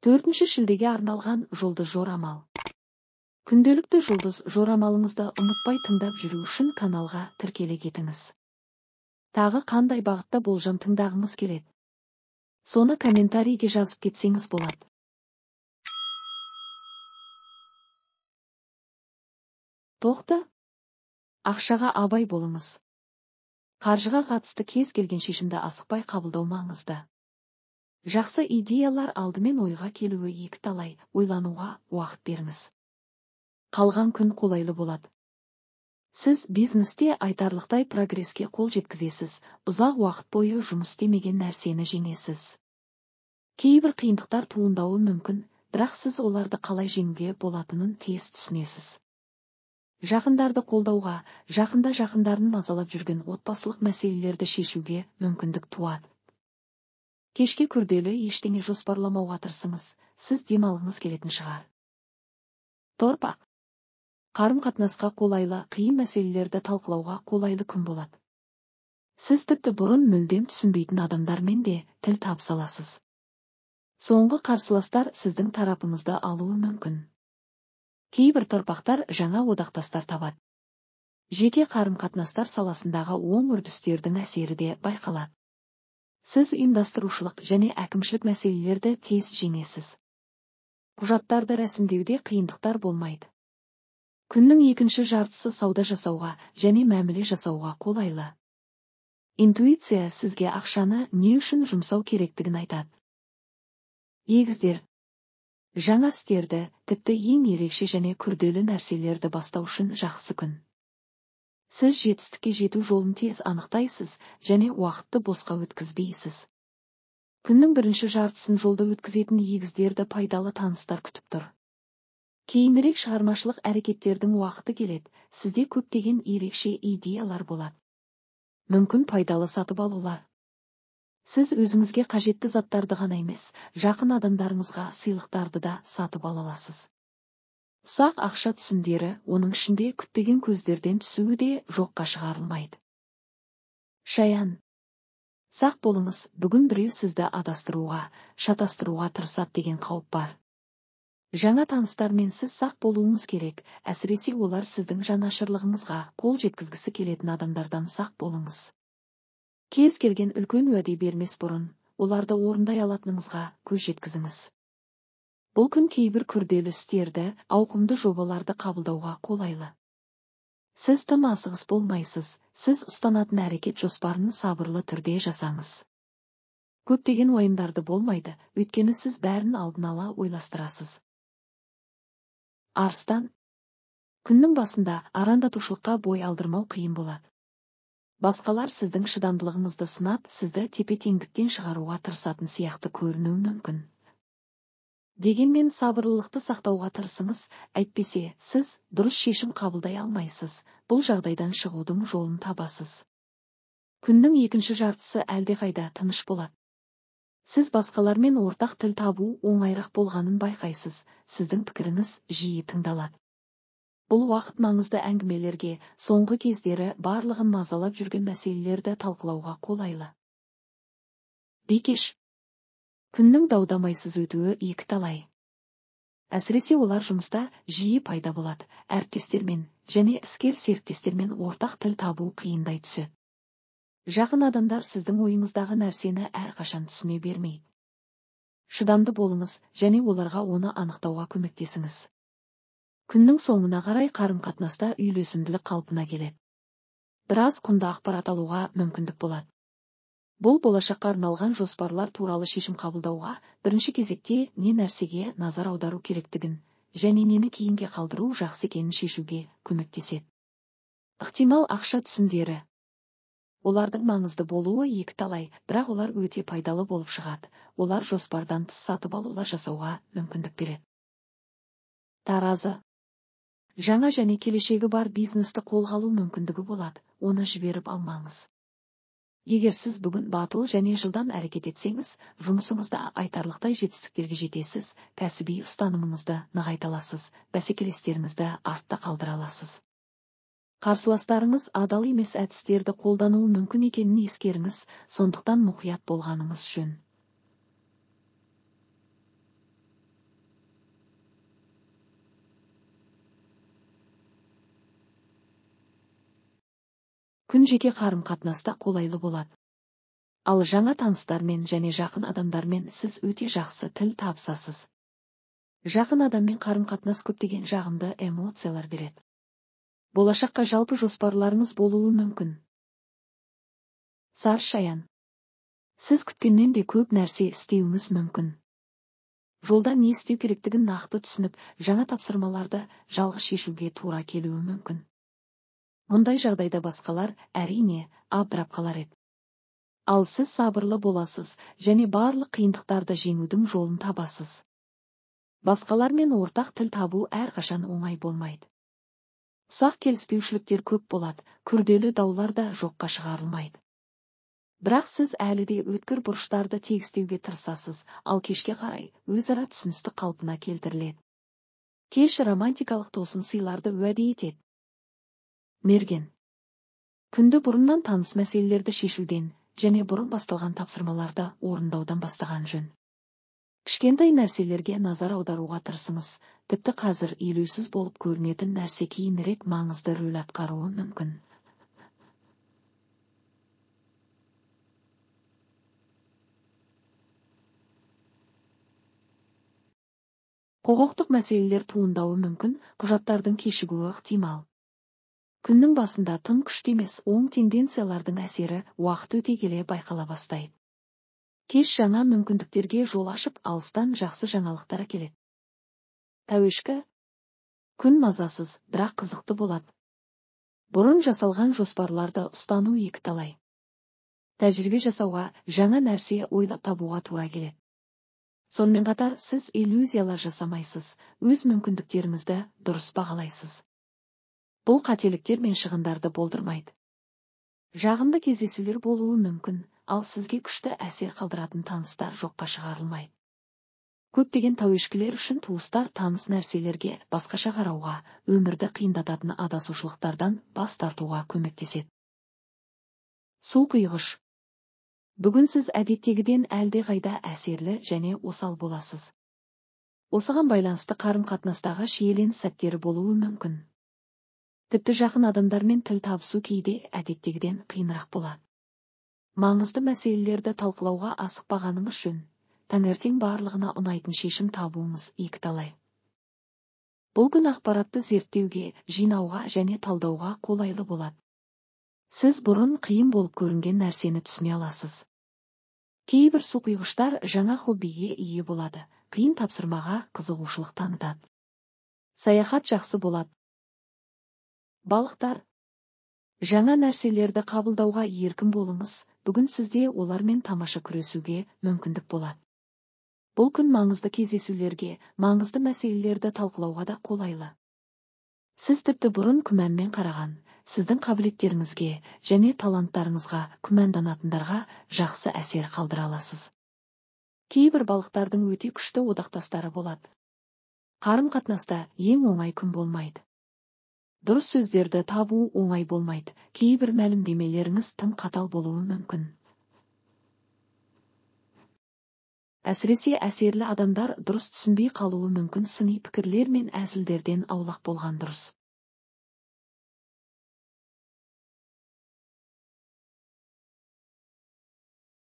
4 шілдеге арналған жұлдыз жорамал. Күнделікті жұлдыз жорамалыңызды ұмытпай тыңдап жүру үшін каналға тіркеле кетіңіз. Тағы қандай бағытта болжам тыңдағыңыз келеді? Соны комментарийге жазып кетсеңіз болады. Тоқты? Ақшаға абай болыңыз. Қаржыға қатысты кез келген шешімді асықпай қабылдау маңызды. Жақсы идеялар алдымен ойға келуі екіталай, ойлануға уақыт беріңіз. Қалған күн қолайлы болады. Сіз бизнесте айтарлықтай прогреске қол жеткізесіз, ұзақ уақыт бойы жұмыс істемеген нәрсені жеңесіз. Кейбір қиындықтар туындауы мүмкін, бірақ сіз оларды қалай жеңуге болатынын тез түсінесіз. Жақындарды қолдауға, жақында жақындарын мазалап жүрген отбасылық мәселелерді шешуге мүмкіндік туады. Кешке күрделі ештеңе жоспарламауға тырысыңыз, сіз демалғыңыз келетін шығар. Торпақ. Қарым-қатынасқа қолайлы, қиын мәселелерді талқылауға қолайлы күн болады. Сіз тіпті бұрын мүлдем түсінбейтін адамдармен де тіл табыса аласыз. Соңғы қарсыластар сіздің тарапыңызды алуы мүмкін. Кейбір торпақтар жаңа одақтастар табады. Жеке қарым-қатынастар саласындағы оң үрдістердің әсері де байқалады. Сіз ұйымдастырушылық және әкімшілік мәселелерді тез жеңесіз. Құжаттарды рәсімдеуде қиындықтар болмайды. Күннің екінші жартысы сауда жасауға және мәміле жасауға қолайлы. Интуиция сізге ақшаны не үшін жұмсау керектігін айтады. Егіздер. Жаңа істерді, тіпті ең ерекше және күрделі нәрселерді бастау үшін жақсы күн. Сіз жетістікке жету жолын тез анықтайсыз және уақытты босқа өткізбейсіз. Күннің бірінші жартысын жолда өткізетін егіздерді пайдалы таныстар күтіп тұр. Кейінірек шығармашылық әрекеттердің уақыты келеді, сізде көптеген ерекше идеялар болады. Мүмкін пайдалы сатып алулар. Сіз өзіңізге қажетті заттарды ғана емес, жақын адамдарыңызға сыйлықтарды да сатып ала аласыз. Ұсақ ақша түсімдері, оның ішінде күтпеген көздерден түсуі де жоққа шығарылмайды. Шаян. Сақ болыңыз, бүгін біреу сізді адастыруға, шатастыруға тырысады деген қауіп бар. Жаңа таныстармен сіз сақ болуыңыз керек, әсіресе олар сіздің жанашырлығыңызға қол жеткізгісі келетін адамдардан сақ болыңыз. Кез келген үлкен уәде бермес бұрын, оларды орындай алатыныңызға көз жеткізіңіз. Бұл күн кейбір күрделі істерді, ауқымды жобаларды қабылдауға қолайлы. Сіз тым асығыс болмайсыз, сіз ұстанатын әрекет жоспарын сабырлы түрде жасаңыз. Көптеген уайымдарды болмайды, өйткені сіз бәрін алдын ала ойластырасыз. Арыстан. Күннің басында арандатушылыққа бой алдырмау қиын болады. Басқалар сіздің шыдамдылығыңызды сынап, сізді тепе-теңдіктен шығаруға тырысатын сияқты көрінуі мүмкін. Дегенмен сабырлылықты сақтауға тырысыңыз, әйтпесе, сіз дұрыс шешім қабылдай алмайсыз, бұл жағдайдан шығудың жолын табасыз. Күннің екінші жартысы әлдеқайда тыныш болады. Сіз басқалармен ортақ тіл табу оңайырақ болғанын байқайсыз, сіздің пікіріңіз жиі тыңдалады. Бұл уақыт маңызды әңгімелерге, соңғы кездері барлығын мазалап жүрген мәселелерді талқылауға қолайлы. Бикеш. Күннің даудамайсыз өтуі екіталай. Әсіресе олар жұмыста жиі пайда болады, әріптестермен және іскер серіктестермен ортақ тіл табу қиындай түседі. Жақын адамдар сіздің ойыңыздағы нәрсені әрқашан түсіне бермейді. Шыдамды болыңыз және оларға оны анықтауға көмектесіңіз. Күннің соңына қарай қарым-қатынаста үйлесімділік қалпына келеді. Біраз құнды ақпарат алуға мүмкіндік болады. Бұл болашаққа арналған жоспарлар туралы шешім қабылдауға, бірінші кезекте не нәрсеге назар аудару керектігін және нені кейінге қалдыру жақсы екенін шешуге көмектеседі. Ықтимал ақша түсімдері. Олардың маңызды болуы екіталай, бірақ олар өте пайдалы болып шығады. Олар жоспардан тыс сатып алулар жасауға мүмкіндік береді. Таразы. Жаңа және келешегі бар бизнесті қолға алу мүмкіндігі болады, оны жіберіп алмаңыз. Егер сіз бүгін батыл және жылдам әрекет етсеңіз, жұмысыңызда айтарлықтай жетістіктерге жетесіз, кәсіби ұстанымыңызды нығайта аласыз, бәсекелестеріңізді артта қалдыра аласыз. Қарсыластарыңыз адал емес әдістерді қолдануы мүмкін екенін ескеріңіз, сондықтан мұқият болғаныңыз жөн. Күн жеке қарым-қатынаста қолайлы болады. Ал жаңа таныстармен және жақын адамдармен сіз өте жақсы тіл табысасыз. Жақын адаммен қарым-қатынас көптеген жағымды эмоциялар береді. Болашаққа жалпы жоспарларыңыз болуы мүмкін. Сары шаян. Сіз күткеннен де көп нәрсе істеуіңіз мүмкін. Жолда не істеу керектігін нақты түсініп, жаңа тапсырмаларды жалғыз шешуге тура келуі мүмкін. Мұндай жағдайда басқалар, әрине, абдырап қалар еді. Ал сіз сабырлы боласыз және барлық қиындықтарды жеңудің жолын табасыз. Басқалармен ортақ тіл табу әрқашан оңай болмайды. Ұсақ келіспеушіліктер көп болады, күрделі даулар да жоққа шығарылмайды. Бірақ сіз әлі де өткір бұрыштарды тегістеуге тырысасыз, ал кешке қарай өзара түсіністік қалпына келтіріледі. Кеш романтикалық тосын сыйларды уәде етеді. Мерген. Күнді бұрыннан таныс мәселелерді шешуден және бұрын басталған тапсырмаларды орындаудан бастаған жөн. Кішкентай нәрселерге назар аударуға тырысыңыз, тіпті қазір елеусіз болып көрінетін нәрсе кейінірек маңызды рөл атқаруы мүмкін. Құқықтық мәселелер туындауы мүмкін, құжаттардың кешігуі ықтимал. Күннің басында тым күшті емес оң тенденциялардың әсері уақыт өте келе байқала бастайды. Кеш жаңа мүмкіндіктерге жол ашып, алыстан жақсы жаңалықтар әкеледі. Тәуешкі. Күн мазасыз, бірақ қызықты болады. Бұрын жасалған жоспарларды ұстану екіталай. Тәжірибе жасауға, жаңа нәрсе ойлап табуға тура келеді. Сонымен қатар, сіз иллюзиялар жасамайсыз, өз мүмкіндіктеріңізді дұрыс бағалайсыз. Бұл қателіктер мен шығындарды болдырмайды. Жағымды кездесулер болуы мүмкін, ал сізге күшті әсер қалдыратын таныстар жоққа шығарылмайды. Көптеген тәуешкілер үшін туыстар таныс нәрселерге басқаша қарауға, өмірді қиындататын адасушылықтардан бас тартуға көмектеседі. Су құйғыш. Бүгін сіз әдеттегіден әлдеқайда әсерлі және осал боласыз. Осыған байланысты қарым-қатынастағы шиеленіс сәттері болуы мүмкін. Тіпті жақын адамдармен тіл табысу кейде әдеттегіден қиынырақ болады. Маңызды мәселелерді талқылауға асықпағаныңыз жөн. Таңертең барлығына ұнайтын шешім табуыңыз екіталай. Бұл күн ақпаратты зерттеуге, жинауға және талдауға қолайлы болады. Сіз бұрын қиын болып көрінген нәрсені түсіне аласыз. Кейбір су құйғыштар жаңа хоббиге ие болады, қиын тапсырмаға қызығушылық танытады. Саяхат жақсы болады. Балықтар. Жаңа нәрселерді қабылдауға еркін болыңыз, бүгін сізде олармен тамаша күресуге мүмкіндік болады. Бұл күн маңызды кездесулерге, маңызды мәселелерді талқылауға да қолайлы. Сіз тіпті бұрын күмәнмен қараған, сіздің қабілеттеріңізге және таланттарыңызға күмәнданатындарға жақсы әсер қалдыра аласыз. Кейбір балықтардың өте күшті одақтастары болады. Қарым-қатынаста ең оңай күн болмайды. Дұрыс сөздерді табу оңай болмайды, кейбір мәлімдемелеріңіз тым қатал болуы мүмкін. Әсіресе әсерлі адамдар дұрыс түсінбей қалуы мүмкін, сыни пікірлер мен әзілдерден аулақ болған дұрыс.